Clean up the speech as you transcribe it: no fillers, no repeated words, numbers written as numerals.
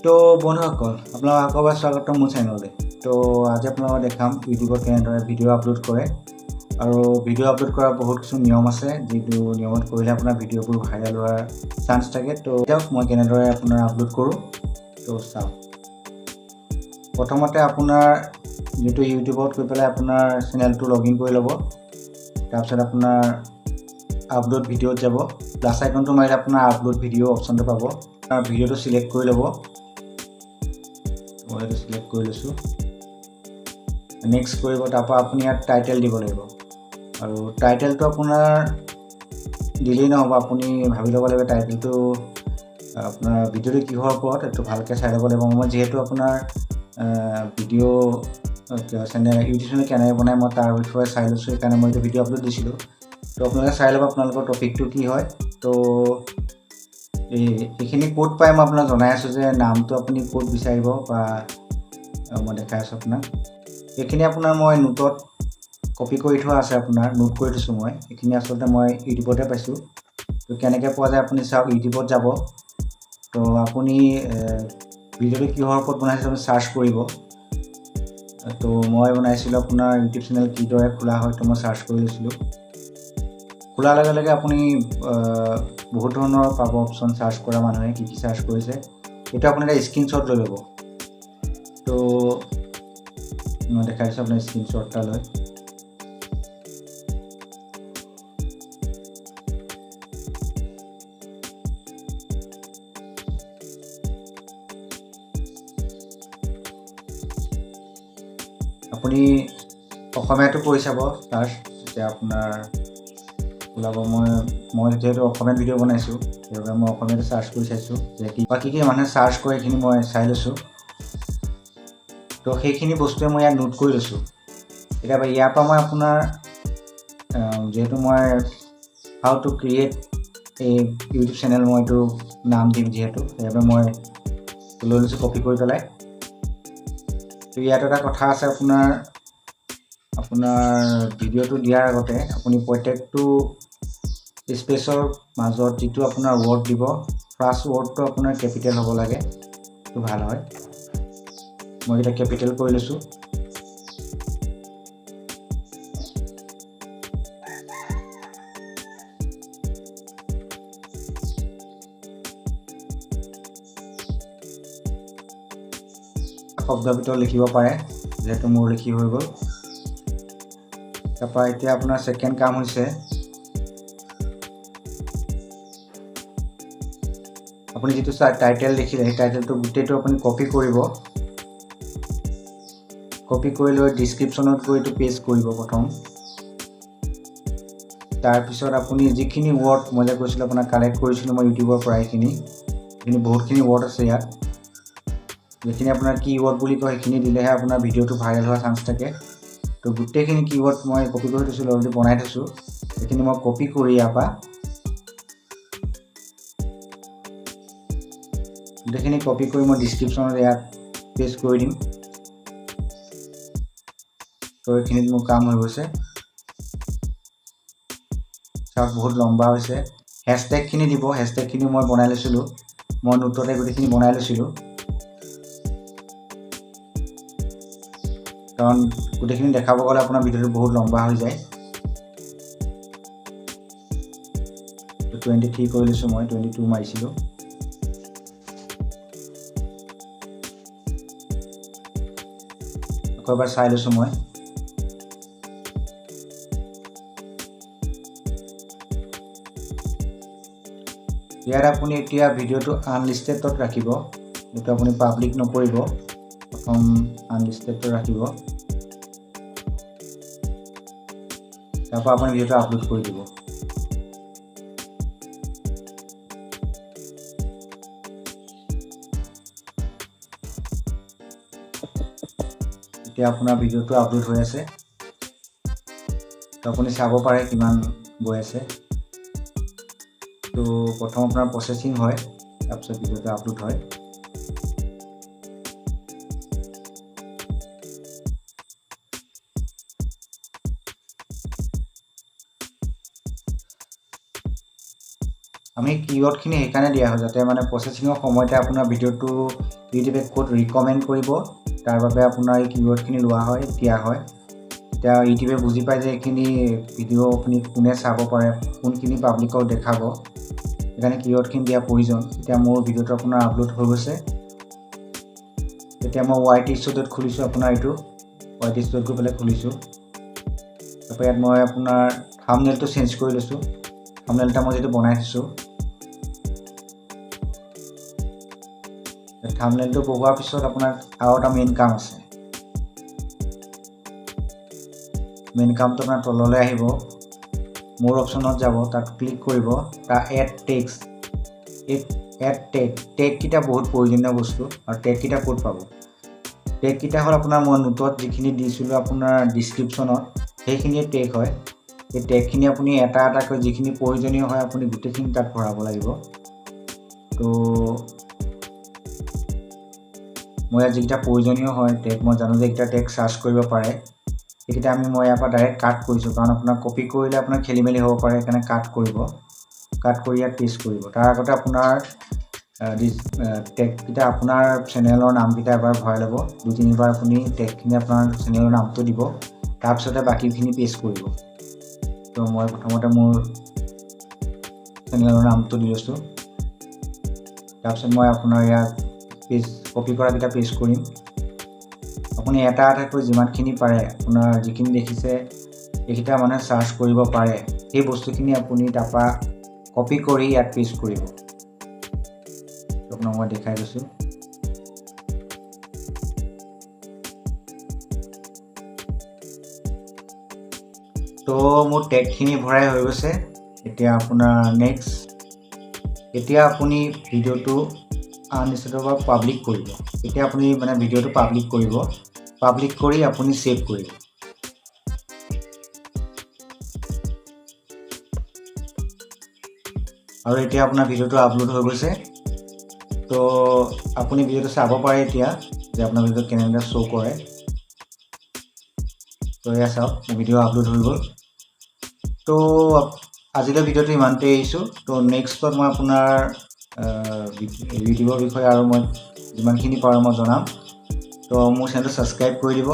তো বন্ধুসকল, আপোনালোক আকৌ এবাৰ স্বাগতম মোৰ চেনেললৈ। তো আজি আপোনালোকক দেখাম ইউটিউবত কেনেদৰে ভিডিঅ' আপলোড কৰে আৰু ভিডিঅ' আপলোড কৰাৰ বহুত কিছু নিয়ম আছে, যিটো নিয়মত কৰিলে আপোনাৰ ভিডিঅ'বোৰ ভাইৰেল হোৱাৰ চান্স থাকে। তো যাওক, মই কেনেদৰে আপোনাৰ আপলোড কৰোঁ, তো চাওক। প্ৰথমতে আপোনাৰ যিটো ইউটিউবত গৈ পেলাই আপোনাৰ চেনেলটো লগ ইন কৰি ল'ব। তাৰপিছত আপোনাৰ আপলোড ভিডিঅ'ত যাব, প্লাছ আইকনটো মাৰিলে আপোনাৰ আপলোড ভিডিঅ' অপশ্যনটো পাব। আপোনাৰ ভিডিঅ'টো চিলেক্ট কৰি ল'ব। মই সেইটো চিলেক্ট কৰি লৈছোঁ। নেক্সট কৰিব। তাৰপৰা আপুনি ইয়াত টাইটেল দিব লাগিব আৰু টাইটেলটো আপোনাৰ দিলেই নহ'ব, আপুনি ভাবি ল'ব লাগিব টাইটেলটো আপোনাৰ ভিডিঅ'টো কিহৰ ওপৰত, এইটো ভালকৈ চাই ল'ব লাগিব। মই যিহেতু আপোনাৰ ভিডিঅ' চেনেল, ইউটিউব চেনেল কেনেকৈ বনাই মই তাৰ বিষয়ে চাই লৈছোঁ, সেইকাৰণে মই এইটো ভিডিঅ' আপলোড দিছিলোঁ। তো আপোনালোকে চাই ল'ব আপোনালোকৰ টপিকটো কি হয়। তো এইখিনি ক'ত পায় মই আপোনাক জনাই আছোঁ যে নামটো আপুনি ক'ত বিচাৰিব বা মই দেখাই আছোঁ আপোনাক। এইখিনি আপোনাৰ মই নোটত কপি কৰি থোৱা আছে, আপোনাৰ নোট কৰি থৈছোঁ মই। এইখিনি আচলতে মই ইউটিউবতে পাইছোঁ। তো কেনেকৈ পোৱা যায় আপুনি চাওক, ইউটিউবত যাব। তো আপুনি ভিডিঅ'টো কিহৰ ওপৰত বনাইছে আপুনি চাৰ্চ কৰিব। তো মই বনাইছিলোঁ আপোনাৰ ইউটিউব চেনেল কিদৰে খোলা হয়, তো মই চাৰ্চ কৰি লৈছিলোঁ। খোলাৰ লগে লগে আপুনি বহুত ধৰণৰ পাব অপশ্যন, চাৰ্চ কৰা মানুহে কি কি চাৰ্চ কৰিছে। এইটো আপুনি এটা স্ক্ৰীনশ্বট লৈ ল'ব। তো মই দেখাই দিছোঁ আপোনাৰ স্ক্ৰীনশ্বট এটা লৈ। আপুনি অসমীয়াটো কৰি চাব চাৰ্চ, তেতিয়া আপোনাৰ ওলাব। মই যিহেতু অসমীয়াত ভিডিঅ' বনাইছোঁ, সেইবাবে মই অসমীয়াতে চাৰ্চ কৰি চাইছোঁ যে কি বা কি কি মানুহে চাৰ্চ কৰে, সেইখিনি মই চাই লৈছোঁ। তো সেইখিনি বস্তুৱে মই ইয়াত নোট কৰি লৈছোঁ। এতিয়া ইয়াৰ পৰা মই আপোনাৰ যিহেতু মই how to create এই ইউটিউব চেনেল মই এইটো নাম দিম যিহেতু, সেইবাবে মই লৈ লৈছোঁ কপি কৰি পেলাই। তো ইয়াত এটা কথা আছে, আপোনাৰ আপোনাৰ ভিডিঅ'টো দিয়াৰ আগতে আপুনি প্ৰত্যেকটো স্পেচৰ মাজত যিটো আপোনাৰ ৱৰ্ড দিব, ফাৰ্ষ্ট ৱৰ্ডটো আপোনাৰ কেপিটেল হ'ব লাগে, সেইটো ভাল হয়। মই এতিয়া কেপিটেল কৰি লৈছোঁ। শব্দৰ ভিতৰত লিখিব পাৰে, যিহেতু মোৰ লিখি হৈ গ'ল। তাৰপৰা এতিয়া আপোনাৰ ছেকেণ্ড কাম হৈছে, আপুনি যিটো টাইটেল লিখিলে সেই টাইটেলটো গোটেইটো আপুনি কপি কৰিব। কপি কৰি লৈ ডিছক্ৰিপশ্যনত গৈ এইটো পেষ্ট কৰিব প্ৰথম। তাৰপিছত আপুনি যিখিনি ৱৰ্ড মই যে কৈছিলোঁ আপোনাক কালেক্ট কৰিছিলোঁ মই ইউটিউবৰ পৰা, এইখিনি বহুতখিনি ৱৰ্ড আছে ইয়াত। যিখিনি আপোনাৰ কি ৱৰ্ড বুলি কয় সেইখিনি দিলেহে আপোনাৰ ভিডিঅ'টো ভাইৰেল হোৱাৰ চান্স থাকে। তো গোটেইখিনি কি ৱৰ্ড মই কপি কৰি থৈছিলোঁ, অলৰেডি বনাই থৈছোঁ। সেইখিনি মই কপি কৰি ইয়াৰ পৰা গোটেইখিনি কপি কৰি মই ডিছক্ৰিপশ্যনত ইয়াত পেষ্ট কৰি দিম। তো এইখিনিত মোৰ কাম হৈ গৈছে। চাওক, বহুত লম্বা হৈছে। হেছটেগখিনি দিব, হেছটেগখিনি মই বনাই লৈছিলোঁ, মই নোটতে গোটেইখিনি বনাই লৈছিলোঁ, কাৰণ গোটেইখিনি দেখাব গ'লে আপোনাৰ ভিডিঅ'টো বহুত লম্বা হৈ যায়। 23 কৰি লৈছোঁ, মই 22 মাৰিছিলোঁ। আকৌ এবাৰ চাই লৈছোঁ মই। ইয়াত আপুনি এতিয়া ভিডিঅ'টো আনলিষ্টেডত ৰাখিব, এইটো আপুনি পাব্লিক নকৰিব, প্ৰথম আনলিষ্টেডত ৰাখিব। তাৰপৰা আপুনি ভিডিঅ'টো আপলোড কৰি দিব। এতিয়া আপোনাৰ ভিডিঅ'টো আপলোড হৈ আছে, তো আপুনি চাব পাৰে কিমান গৈ আছে। তো প্ৰথম আপোনাৰ প্ৰচেছিং হয়, তাৰপিছত ভিডিঅ'টো আপলোড হয়। আমি কিৱৰ্ডখিনি সেইকাৰণে দিয়া হয় যাতে মানে প্ৰচেছিঙৰ সময়তে আপোনাৰ ভিডিঅ'টো ইউটিউবে ক'ত ৰিকমেণ্ড কৰিব, তাৰ বাবে আপোনাৰ এই কিৱৰ্ডখিনি লোৱা হয়, দিয়া হয়। তেতিয়া ইউটিউবে বুজি পায় যে এইখিনি ভিডিঅ' আপুনি কোনে চাব পাৰে, কোনখিনি পাব্লিকক দেখাব, সেইকাৰণে কিৱৰ্ডখিনি দিয়া প্ৰয়োজন। এতিয়া মোৰ ভিডিঅ'টো আপোনাৰ আপলোড হৈ গৈছে। এতিয়া মই ৱাই টি ষ্টুডিঅ'ত খুলিছোঁ, আপোনাৰ এইটো ৱাই টি ষ্টুডিঅ'ত গৈ পেলাই খুলিছোঁ। তাৰপৰা ইয়াত মই আপোনাৰ থাম্বনেইলটো চেঞ্জ কৰি লৈছোঁ। থাম্বনেইল এটা মই যিটো বনাই থৈছোঁ, থাম্বনেইলটো বহোৱাৰ পিছত আপোনাৰ আৰু এটা মেইন কাম আছে। মেইন কামটো আপোনাৰ তললৈ আহিব, মোৰ অপশ্যনত যাব, তাত ক্লিক কৰিব, তাৰ এড টেক্স, এড টেগ, টেগকেইটা বহুত প্ৰয়োজনীয় বস্তু। আৰু টেগকেইটা ক'ত পাব? টেগকেইটা হ'ল আপোনাৰ মই নোটত যিখিনি দিছিলোঁ আপোনাৰ ডিছক্ৰিপশ্যনত, সেইখিনিয়ে টেগ হয়। এই টেগখিনি আপুনি এটা এটাকৈ যিখিনি প্ৰয়োজনীয় হয় আপুনি গোটেইখিনি তাত ভৰাব লাগিব। তো মই ইয়াত যিকেইটা প্ৰয়োজনীয় হয় টেগ, মই জানো যে এইকেইটা টেগ চাৰ্চ কৰিব পাৰে, সেইকেইটা মই ইয়াৰ পৰা ডাইৰেক্ট কাট কৰিছোঁ, কাৰণ আপোনাৰ কপি কৰিলে আপোনাৰ খেলি মেলি হ'ব পাৰে, সেইকাৰণে কাট কৰিব। কাট কৰি ইয়াত পেষ্ট কৰিব। তাৰ আগতে আপোনাৰ টেগকেইটা আপোনাৰ চেনেলৰ নামকেইটা এবাৰ ভৰাই ল'ব, দুই তিনিবাৰ আপুনি টেগখিনি আপোনাৰ চেনেলৰ নামটো দিব, তাৰপিছতে বাকীখিনি পেষ্ট কৰিব। তো মই প্ৰথমতে মোৰ চেনেলৰ নামটো দি লৈছোঁ, তাৰপিছত মই আপোনাৰ ইয়াত পেষ্ট কপি কৰাকেইটা পেষ্ট কৰিম। আপুনি এটা এটাকৈ যিমানখিনি পাৰে, আপোনাৰ যিখিনি দেখিছে এইকেইটা মানুহে চাৰ্চ কৰিব পাৰে, সেই বস্তুখিনি আপুনি তাৰপৰা কপি কৰি ইয়াত পেষ্ট কৰিব। আপোনাক মই দেখাই গৈছোঁ। তো মোৰ টেগখিনি ভৰাই হৈ গৈছে। এতিয়া আপোনাৰ নেক্সট, এতিয়া আপুনি ভিডিঅ'টো আনলিষ্টেডৰ পৰা পাব্লিক কৰিব। এতিয়া আপুনি মানে ভিডিঅ'টো পাব্লিক কৰিব, পাব্লিক কৰি আপুনি ছেভ কৰিব। আৰু এতিয়া আপোনাৰ ভিডিঅ'টো আপলোড হৈ গৈছে। তো আপুনি ভিডিঅ'টো চাব পাৰে এতিয়া যে আপোনাৰ ভিডিঅ'টো কেনেদৰে শ্ব' কৰে। তো এয়া চাওক, মোৰ ভিডিঅ' আপলোড হৈ গ'ল। তো আজিলৈ ভিডিঅ'টো ইমানতে এৰিছোঁ। তো নেক্সটত মই আপোনাৰ ইউটিউবৰ বিষয়ে আৰু মই যিমানখিনি পাৰোঁ মই জনাম। তো মোৰ চেনেলটো ছাবস্ক্ৰাইব কৰি দিব।